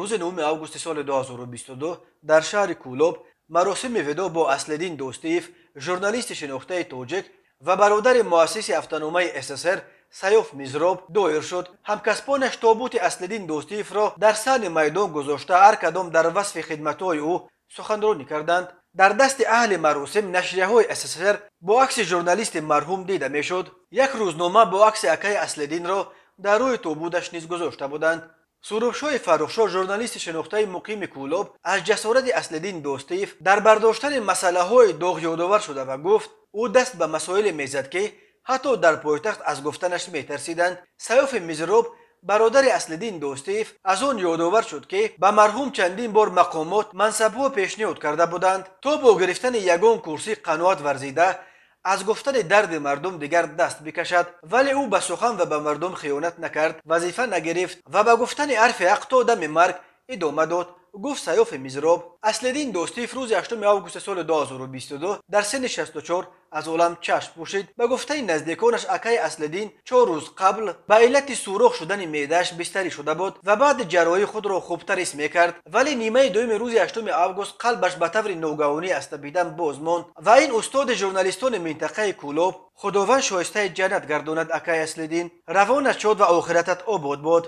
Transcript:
Рӯзи 9 августи соли 2022 дар шаҳри Кӯлоб маросими видоъ бо Аслиддин Дӯстиев, журналисти шинохтаи тоҷик ва бародари муассиси ҳафтаномаи СССР Саёф Мизроб доир шуд. Ҳамкасбонаш тобути Аслиддин Дӯстиевро дар саҳни майдон гузошта, ҳар кадом дар васфи хидматҳои ӯ суханронӣ карданд. Дар дасти аҳли маросим нашрияҳои СССР бо акси журналисти марҳум дида мешуд. Як рӯзнома бо акси акаи Аслиддинро дар рӯи тобуташ низ гузошта буданд. Сурубшоҳи Фаррухшоҳ, журналисти шинохтаи муқими Кӯлоб, аз ҷасорати Аслиддин Дӯстиев дар бардоштани масъалаҳои доғ ёдовар шуда ва гуфт, ӯ даст ба масоиле мезад, ки ҳатто дар пойтахт аз гуфтанаш метарсиданд. Саёфи Мизроб, бародари Аслиддин Дӯстиев, аз он ёдовар шуд, ки ба марҳум чандин бор мақомот мансабҳо пешниҳод карда буданд, то бо гирифтани ягон курсӣ қаноат варзида аз гуфтани дарди мардум дигар даст бикашад, вале ӯ ба сухан ва ба мардум хиёнат накард, вазифа нагирифт ва ба гуфтани ҳарфи ҳақ то дами марг идома дод, гуфт Саёфи Мизроб. Аслиддин Дӯстиев рӯзи 8 августи соли 2022 дар синни 64 аз олам чашм пӯшид. Ба гуфтаи наздиконаш, акаи Аслиддин 4 рӯз қабл ба иллати сӯрох шудани меъдааш бистарӣ шуда буд ва баъди ҷарроҳӣ худро хубтар ҳис мекард, вале нимаи дуюми рӯзи 8 август қалбаш ба таври ногаҳонӣ аз тапидан боз монд ва ин устоди журналистони минтақаи Кӯлоб Худованд шоистаи ҷаннат гардонад акаи Аслиддин, равонат шод ва охиратат обод бод.